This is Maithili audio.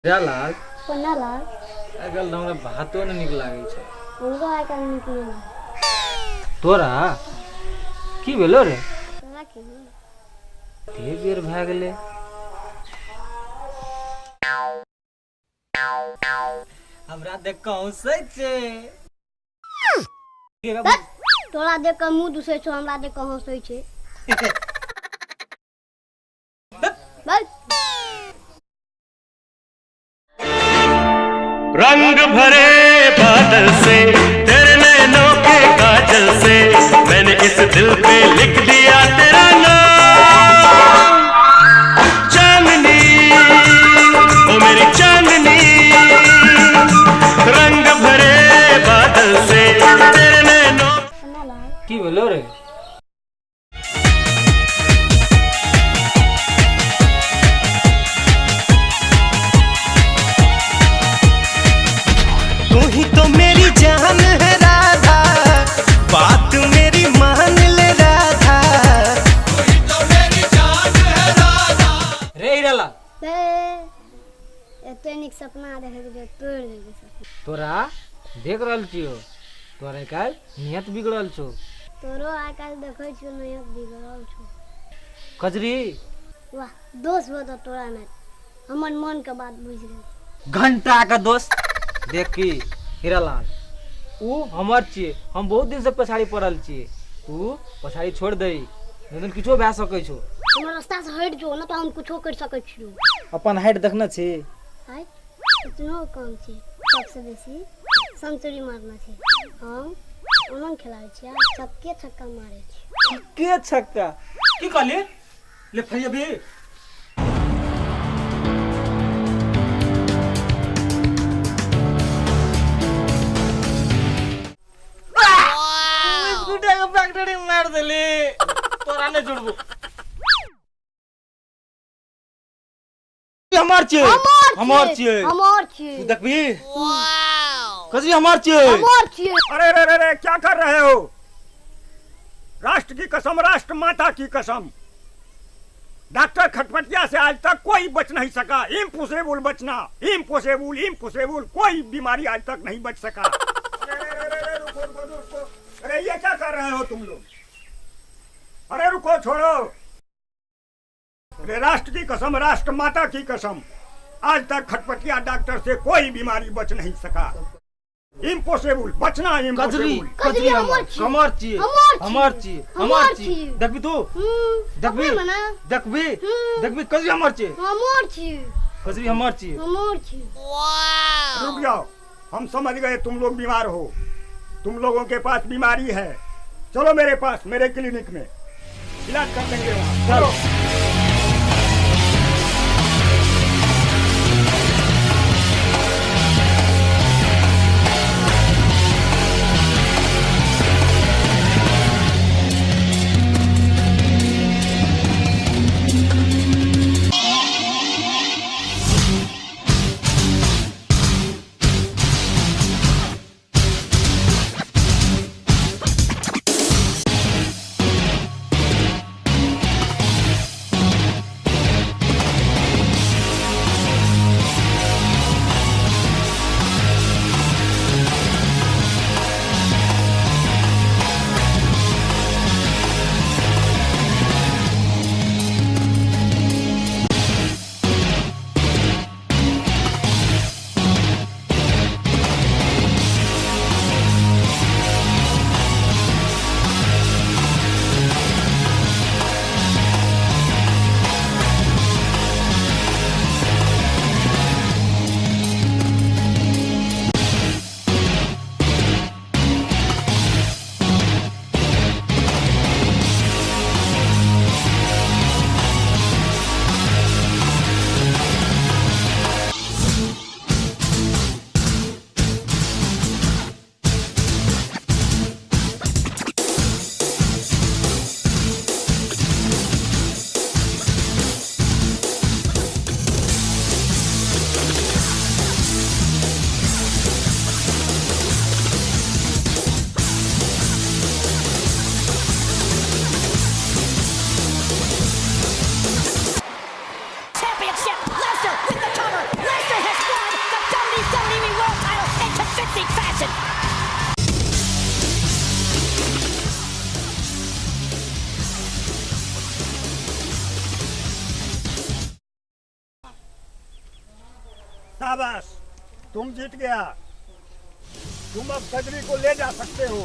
लाल। कोना लाल? आइ काल्हि तऽ हमरा भातो नहि नीक लागै छै। हमरो आइ काल्हि नीक नहि लागै। तोरा की भेलो रे? तोरा की भेलो? एते बेर भए गेलै, हमरा देख कऽ हँसै छै। तोरा देख कऽ मुँह दुसै छौ, हमरा देख कऽ हँसै छै। बस। रंग भरे बादल से, तेरे नैनों के काजल से, मैंने इस दिल पे लिख दिया तेरा नाम। चांदनी, ओ मेरी चांदनी, रंग भरे बादल से, तेरे नैनों। कोना लाल? की भेलो रे? तू ही तो मेरी जान है राधा, बात मेरी मान ले राधा। रे हीरालाल। बे, एते नीक सपना देखै के तोड़ि देलकै सपना। तोरा देख रहल छियौ, तोरा आइ काल्हि नियत बिगड़ल छौ। तोरो आइ काल्हि देखै छियौ, नियत बिगड़ल छौ। कजरी। वाह, दोस्त हो तऽ तोरा नहि हमर मन के बात बुझि गेल। घंटा के दोस्त। देख की हीरालाल, ऊ हमर छियै, हम बहुत दिन से पछाड़ी पड़ल छियै। तू पछाड़ी छोड़ दही, नहीं तऽ किछो भए सकै छौ। हमर रास्ता से हटि जो, न तऽ हम कुछो करि सकै छियौ। अपन हाइट देखने छी? हाइट इतनो कम छै, सबसे बेसी सेंचुरी मारना छै। हम ओना खेलाड़ी छियै, छक्के छक्का मारै छी। के छक्का? की कहली? ले फरिया भी। बिस्कुट के फैक्ट्री मार देली। तोरा नहीं छोड़बो। हमर छियै, हमर छियै। हमर छियै। तू देखबी कजरी, हमर छियै। हमर छियै। अरे रे रे रे, क्या कर रहे हो? राष्ट्र की कसम, राष्ट्र माता की कसम, डॉक्टर खटपटिया से आज तक कोई बच नहीं सका। इम्पॉसिबल बचना, इम्पॉसिबल, इम्पॉसिबल। कोई बीमारी आज तक नहीं बच सका। अरे रे रे रे रे, रुको रुको रुको। अरे ये क्या कर रहे हो तुम लोग? अरे रुको, छोड़ो। अरे राष्ट्र की कसम, राष्ट्र माता की कसम, आज तक खटपटिया डॉक्टर से कोई बीमारी बच नहीं सका। इम्पॉसिबल बचना, कजरी। इम्पॉसिबल। कजरी हमर छियै। हमर छियै। हमर छियै। हमर छियै। हमर हमर छियै। छियै। देखबी तू? देखबी? अपने मना। देखबी? देखबी? कजरी हमर छियै। हमर छियै। कजरी हमर छियै। हमर छियै। रुक जाओ, हम समझ गए तुम लोग बीमार हो, तुम लोगों के पास बीमारी है। चलो मेरे पास, मेरे क्लिनिक में इलाज कर देंगे वहाँ, चलो। शाबाश, तुम जीत गया। तुम अब कजरी को ले जा सकते हो।